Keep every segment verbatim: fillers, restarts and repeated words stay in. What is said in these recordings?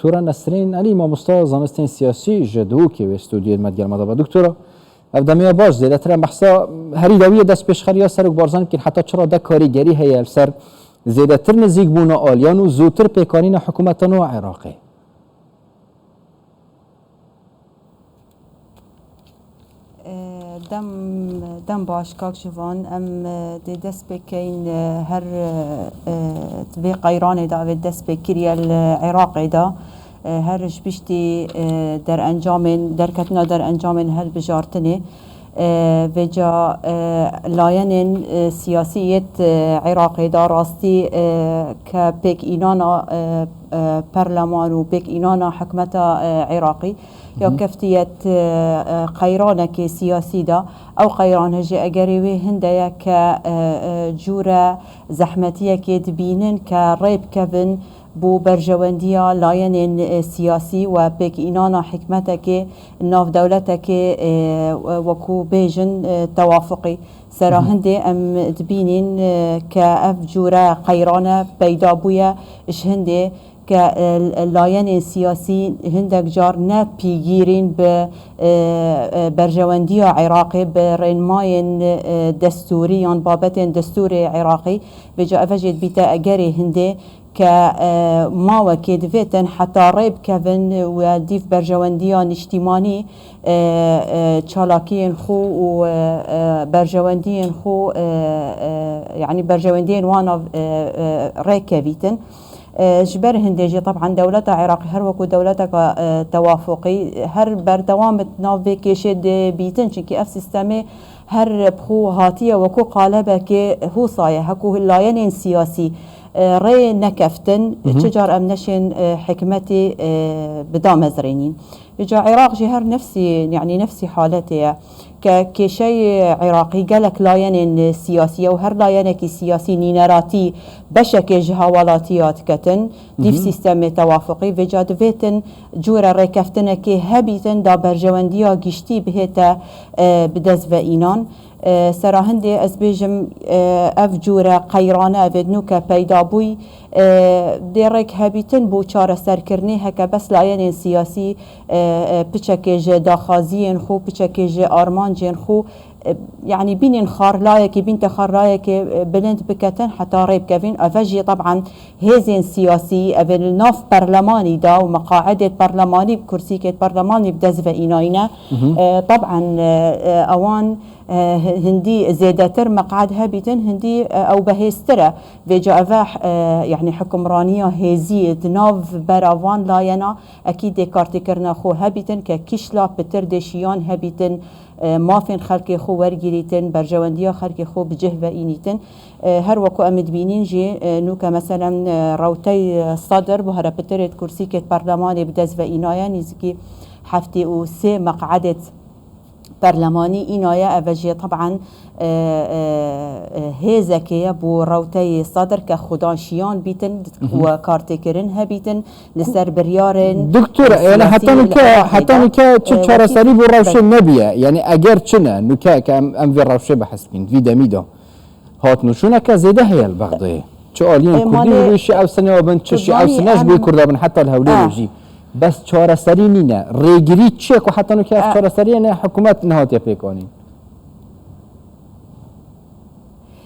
Doktora Nesrîn Elî, mamosta zanistên siyasî ji Duhokê wê stûdyoyê me digel me de be. Doktora, ev demê ya baş, zêdetir em behsa herî dawiyê destpêşxeriya Serok Barzanî bikin, heta çira de karîgerî heye li ser zêdetir nizîkbûna aliyan û zûtir pêkanîna hikûmeta nû a Iraqê? Dem, dem baş kak Jivan, em dê dest pê keyin her vê qeyranê de vê dest pê kiriye li Iraqê de, her ji piştî derencamên, derketina derencamên hilbijartinê. Vêca layenên siyasî yêt Iraqê de rastî ke pêk înana perleman û pêk înana hikûmeta Iraqî ya keftiyet qeyranekê siyasî de. Ew qeyran hejî egerê wê hinde ye ke cûre zehmetiyekê dibînin ke rê bikevin bo berjewendiya layenên siyasî we pêk înana hikûmetekê navdewletekê, wekû bêjin, tewafuqî. Sera hindê em dibînin ke ev cûre qeyrane peyda bûye ji hindê ke layenên siyasî hindek car ne pîgîrîn bi berjewendiya Iraqê, bi rênmayên destûrî yan babetên destûrê Iraqî. Vêca eve jê dibîte egerê hindê ke mawekê divêtin heta rê bikevin û dîv berjewendiya niştîmanî çalakiyên xwe û berjewendiyên xwe, yanî berjewendiyên wan rê kevîtin. Ji ber hindê jî teb'an dewleta Iraqî her wekû dewleteka tewafuqî her berdewam bi nav vê kêşê dê bîtin, çimkî ev sîstemê her bi xwe hatiye wekû qalebekê hûsa ye, heku layenên siyasî rê nekeftin, çi car em neşên hikûmetê bi damezrênîn. Vêca Iraq jî her nefsî, yanî nefsî haletê ye. Ke kêşeyê Iraqî gelek layenên siyasî ye û her layenekî siyasî nîneratî beşekê ji hawalatiya diketin, dîv sîstemê tewafuqî, vêca divêtin cûre rêkeftinekê hebîtin da berjewendiya giştî bihête bi dest ve înan. Sera hindê ez bêjim, ev cûre qeyrane evê nûke peyda bûy, dê rêk hebîtin bo çareserkirinê, heke bes layenên siyasî piçekê ji daxwaziyên xwe, piçekê ji armancên xwe, yanî bînên xarlayekê, bînte xarlayekê bilind biketin heta rê bikevin. Eve jî teb'an hêzên siyasî, evê li nav perlemanî de û meqaedê perlemanî, kursîkê perlemanî bi dest ve înayîne. Teb'an ewan hindî zêdetir meqad hebîtin, hindî ew behêztir e. Vêca eve, yanî hikimraniya hêzî di nav bera van layena ekîd dê kartêkirina xwe hebîtin ke kişla pitir dê şiyan hebîtin, mafên xelkê xwe wergirîtin, berjewendiya xelkê xwe bi cih ve înîtin. Her weku em dibînîn jî, nûke meselen, rewtey Sedir bo here pitirê di kursîkê di perlemanê bi dest ve înaye, nîzikî heftê û sê meqedê perlemanî înaye, eve jî teb'an hêzekê ye bo rewteyê Sedir ke xudan şiyan bîtin û kartêkirin hebîtin li ser biryarên. Doktor, yani heta nûke, heta nûke çi çareserî bo rewşê nebiye? Yani eger çi ne, nûke ke em, em vê rewşê behs bikin, vî demî de. Hat nûşûneke zêde heye li Bexdayê. Çi aliyên Kurdî û wî şi ew sene bin, çi şi ew sene ji bo Kurda bin, heta li Hewlêrê jî. Bes çareserî nîne. Rêgirî çi ye ku heta nûke ev çareseriyê ne hikûmet nehatiye pêkanîn?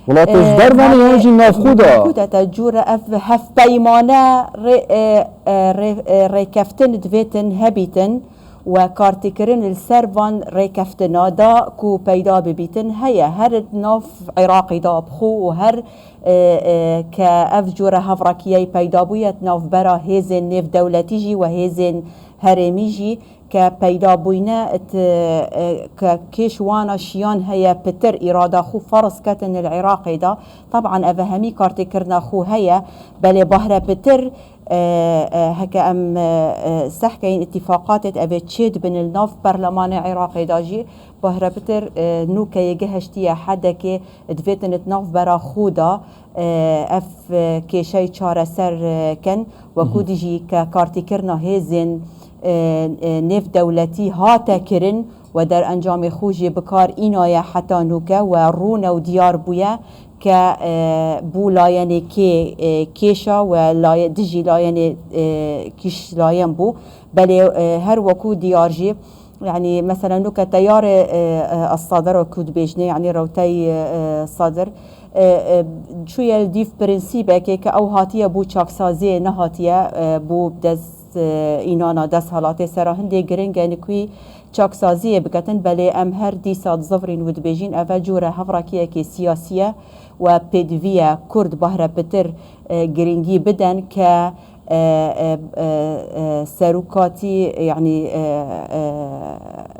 Welatê ji derve ne yan jî navxwe de? Kudeta cûre ev hevpeymane rê, e, e, rê, e, rêkeftin divêtin hebîtin. We kartîkirin li ser van rêkeftina da ku peyda bibîtin heye. Her di nav Iraqê de bixwe û her, e, e, ke ev cûre hevrakiyeyî peyda bûye di navbera hêzên nêvdewletî jî we hêzên herêmî jî ke peyda bûyne, e, ke kêş wana şiyan heye pitir îrada xwe ferz ketin li Iraqê de. Teb'an ev hemî kartêkirina xwe heye, belê bahre pitir E, e, heke em, e, e, sehkeyên îtîfaqatê di evê çê dibin li nav perlemanê Iraqê de jî, bahre pitir, e, nûkeyê gihiştiye hedekê divêtin di nav bera xwe de, e, ev, e, kêşeyê çareser, e, kin. Wekû dî jî ke kartîkirina hêzên, e, e, nêvdewletî hate kirin, we derencamê xwe jî bi kar înaye heta nûke we rûne û diyar bûye ke e, bû layenê kê e, kêşa we laye, dijî layenê e, kîş layen bû. Belê e, her wekû diyar jî, yanî mesela nuke teyarê e, e, Sadr ku dibêjne, yanî rewtey e, Sadr e, e, çûye li dîv prensîbekê ke ew hatiye bû çaksaziyê, nehatiye e, bû dest e, înana desthilatê. Sera hindê giring e nikwî çaksaziyê biketin, belê em her dîsa dizivirîn û dibêjîn eve cûre hevrakiyekê siyasî ye we pêdivî ye Kurd bahre pitir e, girîngî bidin ke e, e, e, e, serokatî, yanî e, e,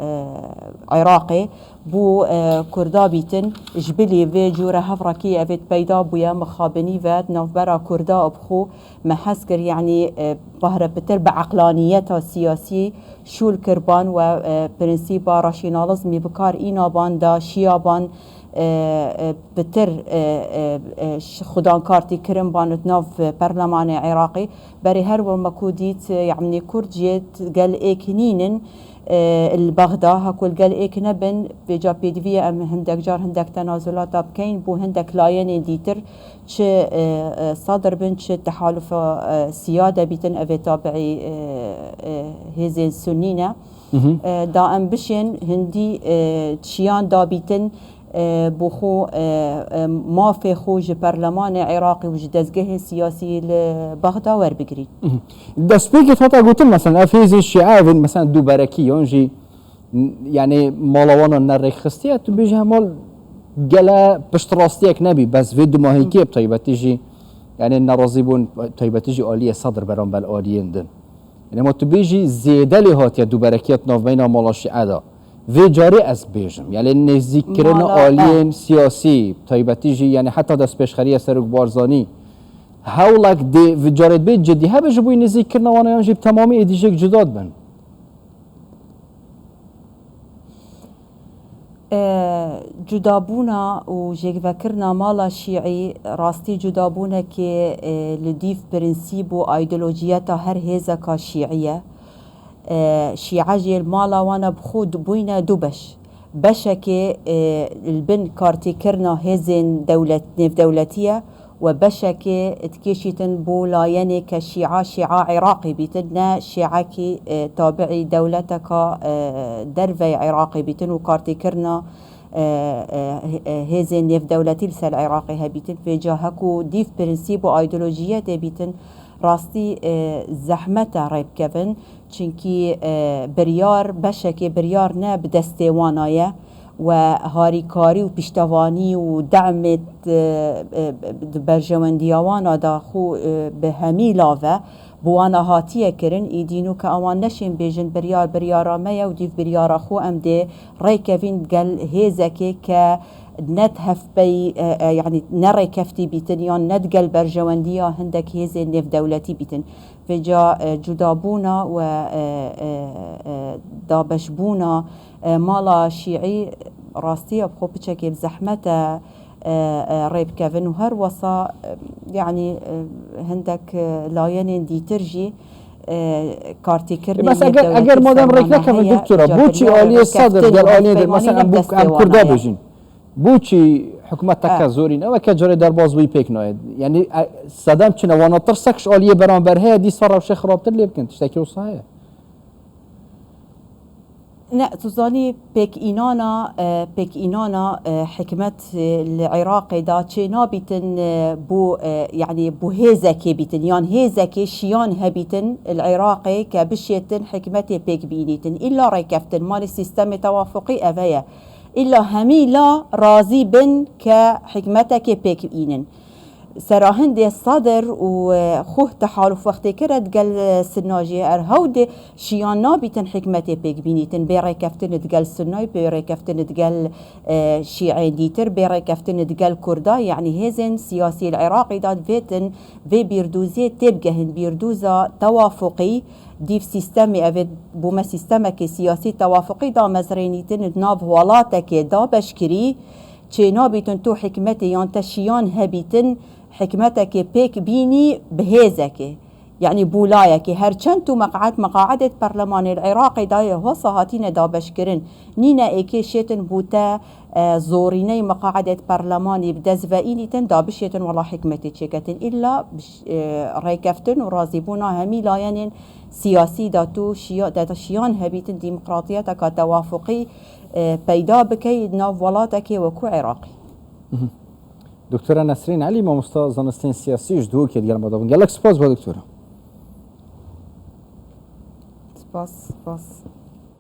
e, Iraqê bû e, Kurda bîtin, ji bilî vê cûre hevrakî evêt peyda bûye, mixabinî ve di navbera Kurda û bi xwe me hez kir, yanî e, bahre pitir bi eqlaniyeta siyasî şûl kirban we e, prensîba rasyonalizmî bi kar înaban da şiyaban e, e, pitir e, e, e, ş- xudankartî kirin ban di nav perlemanê Iraqî. Berê her wema ku dît, e, yanî Kurd jê t- gel êk nînin e, li Bexda, ha ku li gel êk nebin, vêca pêdivî ye em hindek car hindek tenazulata bikeyn, bû hindek layenên dîtir, çi e, e, Sadr bin, çi tehalufa e, siyade bîtin, evê tabiî e, e, hêzên sunnî ne. E, da em bişên hindî e, çiyan dabîtin e, bo xwe e, e, mafê xwe ji perlemanê Iraqê û ji dezgehên siyasî li Bexda werbigirîn. Destpêkê hata gotin, mesela ev hêzên şîe evên, mesela dûberekî yan jî n- yani mala wana ne rêkxistiye, tu bêjî hemal gele piştrastiyek nebî, bes vê dumahîkê bi taybetî jî yani nerazîbûn taybetî jî aliyê Sedr beramber aliyên din. Yani ma tu bêjî zêde lê hatiye dûberekiya di navbeyna mala şîe de. Vê carê ez bêjim, yani nêzîkkirina Mala, aliyên siyasî, taybetî jî yani heta destpêşxeriya Serok Barzanî, hewlek dê vê carê dibê cidî hebe ji bo nêzîkkirina wana yan jî bi temamî êdî jêk cuda dibin. E, cudabûna û jêkvekirina mala şîî rastî cudabûnekê e, li dîv prensîb û aydolojiyeta her hêzeka şîî ye. E, şîe jî li mala wana bi xwe bûyne du beş. Beşekê e, li bin kartêkirina hêzên dewlet, nêvdewletî ye. We beşekê dikêşîtin bo layenê ke şîa, şîa Iraqê bîtin, ne şîekî e, tabiî dewleteka e, dervey Iraqê bîtin û kartêkirina e, e, e, hêzên nêvdewletî li ser Iraqê hebîtin. Vêca heku dîv prensîb û aydolojiyetê bîtin, rastî e, zehmet e rê bikevin. Çinkî e, biryar, beşekê biryar ne bi destê wana ye. We harîkarî û piştevanî û demê di, e, di berjewendiya wana de xwe, e, bi hemî lave bi wana hatiye kirin, îdî nû ke ewan neşên bêjin biryar biryara me ye û dîv biryara xwe em dê rêkevîn gel hêzekê ke ne di hevpeyî, e, e, yanî ne rêkeftî bîtin yan ne di gel berjewendiya hindek hêzên nêvdewletî bîtin. Vêca e, cudabûna we e, e, e, dabeşbûna e, mala şîî rastî ya bi xwe piçekê bi zehmet e, e, e, rê bikevin û her wesa e, yanî e, hindek e, layenên dîtir jî e, kartîkirinê Bes eger, eger madem rêk nekevin doktora, boçî aliyê Sedr gel aliyê de, mesela em, em Kurda bêjin. Boçî hikûmeteke zorî ne weke carê derbas bûyî pêk nayê. Yani e, sedem çi ne, wana tirsek ji aliyê beramber heye, dîsa rewşê xirabtir lê bikin, tiştekî wisa heye. Ne, tu zanî pêkînana, e, pêkînana e, hikmet e, li Iraqê de çê nabîtin e, bo, e, yanî bo hêzekê bîtin, yan hêzekê şiyan hebîtin li Iraqê ke bişêtin hikmetê pêk bînîtin. Îlla rêkeftin, malê sîstemê tewafuqî eve ye. Îlla hemî la razî bin ke hikmetekê pêk bînin. Sera hindê Sadr û e, xwe tehaluf wextê kire digel e, Sinna jî er hewdê şiyan nabîtin hikmetê pêk bînîtin, bê rêkeftin digel Sinnayê, bê rêkeftin digel e, şîeyên dîtir, bê rêkeftin digel Kurda, yanî hêzên siyasî li Iraqê de divêtin vê bîrdûzê têbigehin, bîrdûza tewafuqî, dîv sîstemê, evê bûme sîstemekê siyasî tewafuqî damezrênîtin di nav welatekê dabeşkirî, çênabîtin tu hikmetê yan te şiyan hebîtin, hikmetekê pêk bînî bi hêzekê. Yanî bûlayekê her çend tu meqaet meqaedê perlemanê li Iraqê dayê wesa hatine dabeşkirin, nîne êkê şêtin bûte, e, zorîney meqaedê perlemanî bi dest ve înîtin da bişêtin wela hikmetê çêketin. Îlla bi ş-, e, rêkeftin û razîbûna hemî layenên siyasî da tu şiya-, de şiyan hebîtin demokratiyeteka tewafuqî, e, peyda bikey nav welatekê wekû Iraqê. Doktora Nesrîn Elî, mamosta zanistên siyasî ji Duhokê digel me de bûn. Gelek spas bo doktora. Spas, spas.